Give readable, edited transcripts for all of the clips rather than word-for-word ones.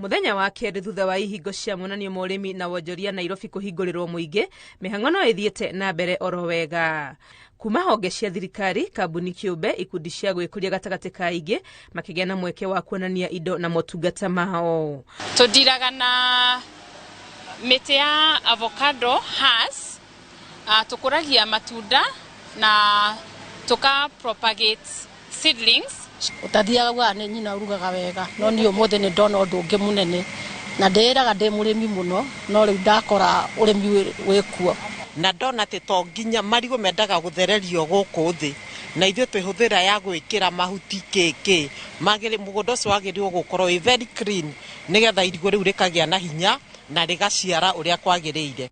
Muthenya wa kerĩ thutha wa ihingo cia monanio ma ũrĩmi na wonjoria Nairobi kũhingũrĩrwo mũingĩ, mĩhang'o no ĩthiĩte na mbere oro wega. Kuma honge cia thirikari, kambuni kĩũmbe, ikundi cia gwĩkũria gatagatĩ ka ingĩ makĩgĩa na mweke wa kuonania indo na motungata mao. Tũndiraga na mĩtĩ ya avocado has tũkũragia matunda na tũka propagate seedlings. Ũtathiaga ugaga nĩ nyina ũrugaga wega, no niĩ ũmũthĩ nĩ ndona ũndũ ũngĩ mũnene, na ndĩĩraga ndĩ mũrĩmi mũno, no rĩu ndakora ũrĩmi wĩkuo. Na ndona atĩ to nginya marigũ mendaga gũthererio gũkũ thĩ, na ithuĩ twĩhũthĩra ya gwĩkĩra mahuti kĩkĩ, mũgũnda ũcio wagĩrĩirwo gũkorwo wĩ very clean nĩgetha irigũ rĩu rĩkagĩa na hinya na rĩgaciara ũrĩa kwagĩrĩire.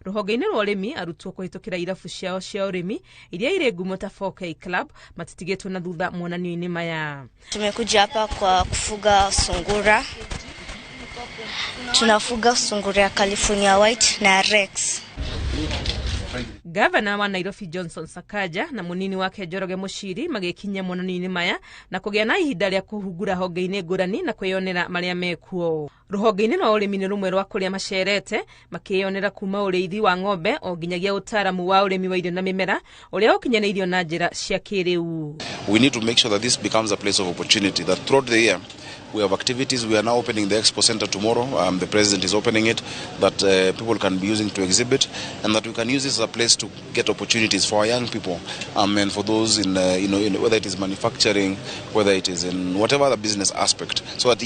Rũhonge-inĩ rwa ũrĩmi, arutwo kũhĩtũkĩra irabu ciao cia ũrĩmi iria irĩ ngumo ta 4K Club matitigĩtwo na thutha monanio-inĩ maya. Tumekuja hapa kwa kufuga sungura. Tunafuga sungura ya California White na Rex. Gavana wa Nairobi Johnson Sakaja na munini wake Njoroge Muchiri magĩkinya monanio-inĩ maya na kũgĩa na ihinda rĩa kũhungura honge-inĩ ngũrani na kwĩyonera marĩa mekuo. Rũhonge-inĩ rwa ũrĩmi nĩ rũmwe rwa kũrĩa macerete makĩyonera kuma ũrĩithi wa ng'ombe o nginyagia ũtaaramu wa ũrĩmi wa irio na mĩmera ũrĩa ũkinyanĩirio na njĩra cia kĩrĩu. We need to make sure that this becomes a place of opportunity, that throughout the year we have activities. We are now opening the Expo Center tomorrow. The president is opening it, that people can be using to exhibit, and that we can use this as a place to get opportunities for our young people, and for those in, in, whether it is manufacturing, whether it is in whatever other business aspect, so that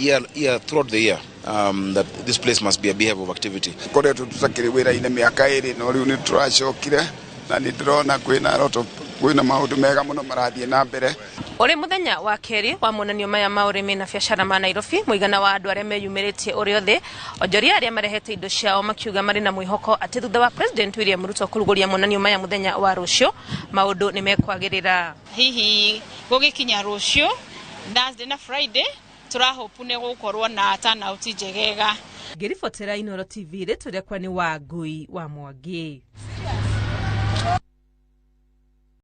throughout the year, that this place must be a beehive of activity. Koretwo tutakĩrĩ wĩra-inĩ mĩaka 2, no rĩu nĩ tũracokire na nĩ ndĩrona kwĩna lot of kwĩna maũndũ mega mũno marathiĩ na mbere. Ũrĩ mũthenya wa kerĩ wa monanio maya ma ũrĩmi na biacara ma Nairobi, mũigana wa andũ arĩa meyumĩrĩtie ũrĩ othe, onjoria arĩa marehete indo ciao makiuga marĩ na mwĩhoko atĩ thutha wa President William Ruto kũrugũria monanio maya mũthenya wa rũciũ, maũndũ nĩ mekwagĩrĩra. Hihi gũgĩkinya rũciũ Thursday na Friday, tũrahopu nĩ gũkorwo na turnout njegega. Ngĩribotera Inooro TV, rĩtwa rĩakwa nĩ Wangui wa Mwangi.